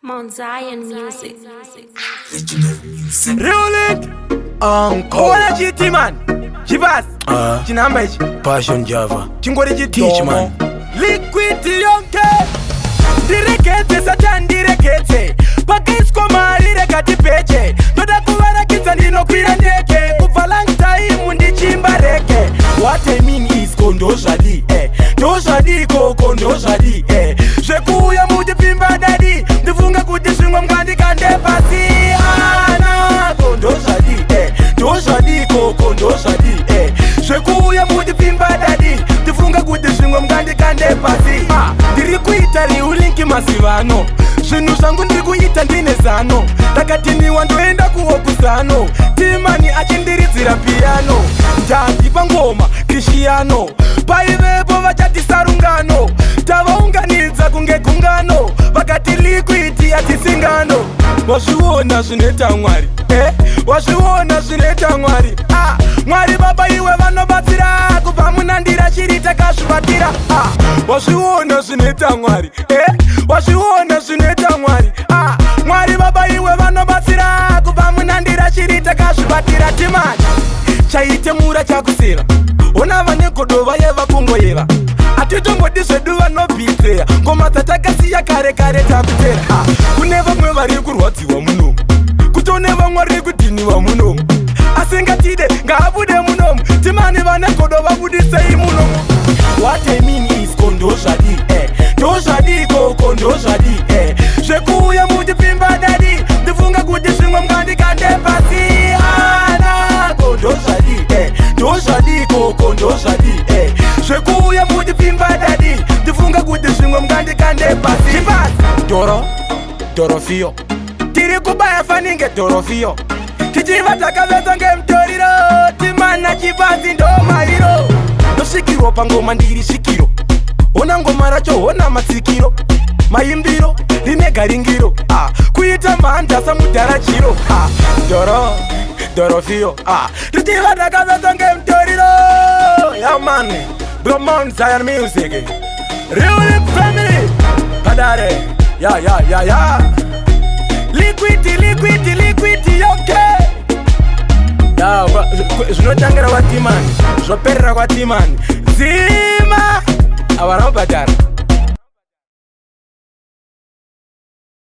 Mount Zion Music. Real Uncle. Ona chiti man. Chivasi. Ah. Chinhamba ichi. Passion Java. Chingori Teach, chitomo. man. Liquid yonke. Ndiregedze Satan ndiregedze. Pakaiswa mari rega tipeche. Ndoda kuvarakidza ndinokwira ndege. Kubva long time ndichimba reggae. What I mean is ko ndozvadi eh. Ndozvadi koko ndozvadi eh. Zvekuuya muchipfimba daddy. Ndifunga kuti zvimwe mukandikande pasi. Ana ko ndozvadi eh. Ndozvadi koko ndozvadi eh. Zvekuuya muchipfimba daddy. Ndifunga kuti zvimwe mukandikande pasi. Ah, ndiri kuita riulinki mazivano. Zvinhu zvangu ndiri kuita ndine zano. Ndakatiniwa ndoenda kuokuzano. Timani achindiridzira piano. Ndandipa ngoma Cristiano. Paivepo vachatisa rungano. Tavaunganidza kunge gungano. Vakati Liquid yatisingano. Wazviona zvinoita Mwari eh? Wazviona zvinoita Mwari ah. Mwari baba iwe vanobatsira kubva muna ndira chiri takazvibatira ah. Wazviona zvinoita Mwari eh? Wazviona zvinoita Mwari ah. Mwari baba iwe vanobatsira kubva muna ndira chiri takazvibatira. Timani chaitemura chakuseva ona vane godo vaye vakungoyeva hatitombodi zvedu vanobhitreya ngoma dzatakasiya kare kare takutera. Ah, kune vamwe vari kurwadziwa munomu, kutone vamwe vari kudhiniwa munomu, asingatide ngaabude munomu. Timani vane godo vabudisei munomu. What I mean is ko ndozvadi eh. Ndozvadi koko ndozvadi eh. Zvekuuya muchipfimba daddy. Ndifunga kuti zvimwe mukandikande pasi. Ana ko ndozvadi eh. Ndozvadi koko ndozvadi eh. Zvekuuya muchipfimba daddy. Ndifunga kuti zvimwe mukandikande pasi. Chipasi doro dorofiyo tiri kubaya faninge dorofiyo tichiva takavedza ngemutoriro. Timana chipasi ndo mariro ndosvikirwa pangoma ndiri svikiro. Hona ngoma racho, hona matsikiro, maimbiro rine garingiro. Ah, kuita mhanda samudhara chiro. Ah, doro dorofiyo. Ah, tichiva takavedza ngemutoriro. Yeah man, Blue Mount Zion Music, Real Family padare. Ya Liquid, liquid, liquid yonke. Ya, zvinotangira kwaTimani zvoperera kwaTimani. Dzima havana kubhadhara.